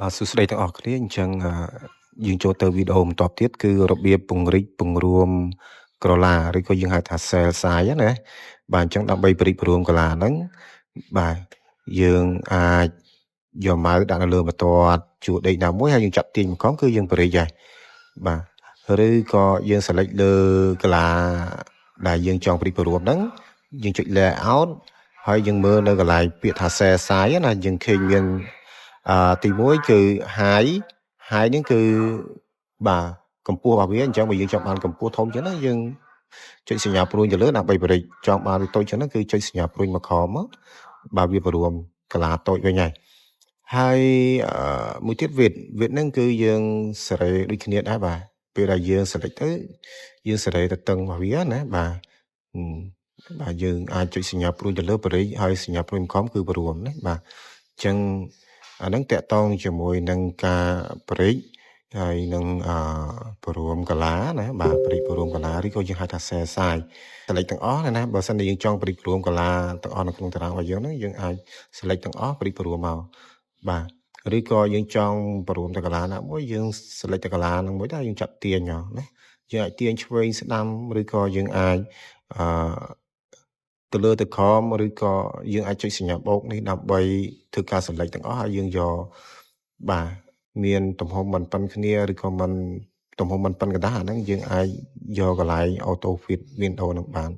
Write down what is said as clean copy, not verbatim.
បាទសួស្តីទាំងអស់គ្នាអញ្ចឹងអឺយើងចូលទៅវីដេអូបន្តទៀតគឺរបៀបពង្រីកពង្រួមក្រឡាឬក៏យើងហៅថា cell size ណាបាទអញ្ចឹងដើម្បីពង្រីកពង្រួមក្រឡាហ្នឹងបាទយើងអាចយក mouse ដាក់នៅលើបន្ទាត់ជួរដេកណាមួយហើយយើងចាប់ទាញមកខំគឺយើងពង្រីកហើយបាទឬក៏យើង select លើក្រឡាដែលយើងចង់ពង្រីកពង្រួមហ្នឹងយើងចុច layout ហើយយើងមើលនៅកន្លែងពាក្យថា cell size ណាយើងឃើញមានអឺទី1គឺ height height ហ្នឹងគឺបាទកម្ពស់របស់វាអញ្ចឹងបើយើងចង់បានកម្ពស់ធំជាងហ្នឹងយើងចុចសញ្ញាព្រួញទៅលើដើម្បីពង្រីកចង់បានវាតូចជាងហ្នឹងគឺចុចសញ្ញាព្រួញមកក្រោមមកបាទវាបង្រួមក្រឡាតូចវិញហើយហើយអឺមួយទៀត width width ហ្នឹងគឺយើងសេរីដូចគ្នាដែរបាទពេលដែលយើង select ទៅយើងសេរីទៅតឹងរបស់វាណាបាទបាទយើងអាចចុចសញ្ញាព្រួញទៅលើពង្រីកហើយសញ្ញាព្រួញខំគឺបង្រួមណាបាទអញ្ចឹងអាហ្នឹងតាក់ទងជាមួយនឹងការពង្រីកហើយនឹងអឺបង្រួមក្រឡាណាបាទពង្រីកបង្រួមក្រឡាឬក៏យើងហៅថា cell size select ទាំងអស់ណាបើសិនជាយើងចង់ពង្រីកបង្រួមក្រឡាទាំងអស់នៅក្នុងតារាងរបស់យើងហ្នឹងយើងអាច select ទាំងអស់ពង្រីកបង្រួមមកបាទឬក៏យើងចង់បង្រួមតែក្រឡាណាមួយយើង select តែក្រឡាហ្នឹងមួយដែរយើងចាប់ទាញមកណាយើងអាចទាញឆ្វេងស្ដាំឬក៏យើងអាចអឺទៅលើទៅក្រោមឬក៏យើងអាចចុចសញ្ញាបូកនេះដើម្បីធ្វើការ select ទាំងអស់ហើយយើងយកបាទមានទំហំមិនប៉ុនគ្នាឬក៏មិនទំហំមិនប៉ុនកណ្ដាស់អាហ្នឹងយើងអាចយកកន្លែង auto fit window នឹងបាន។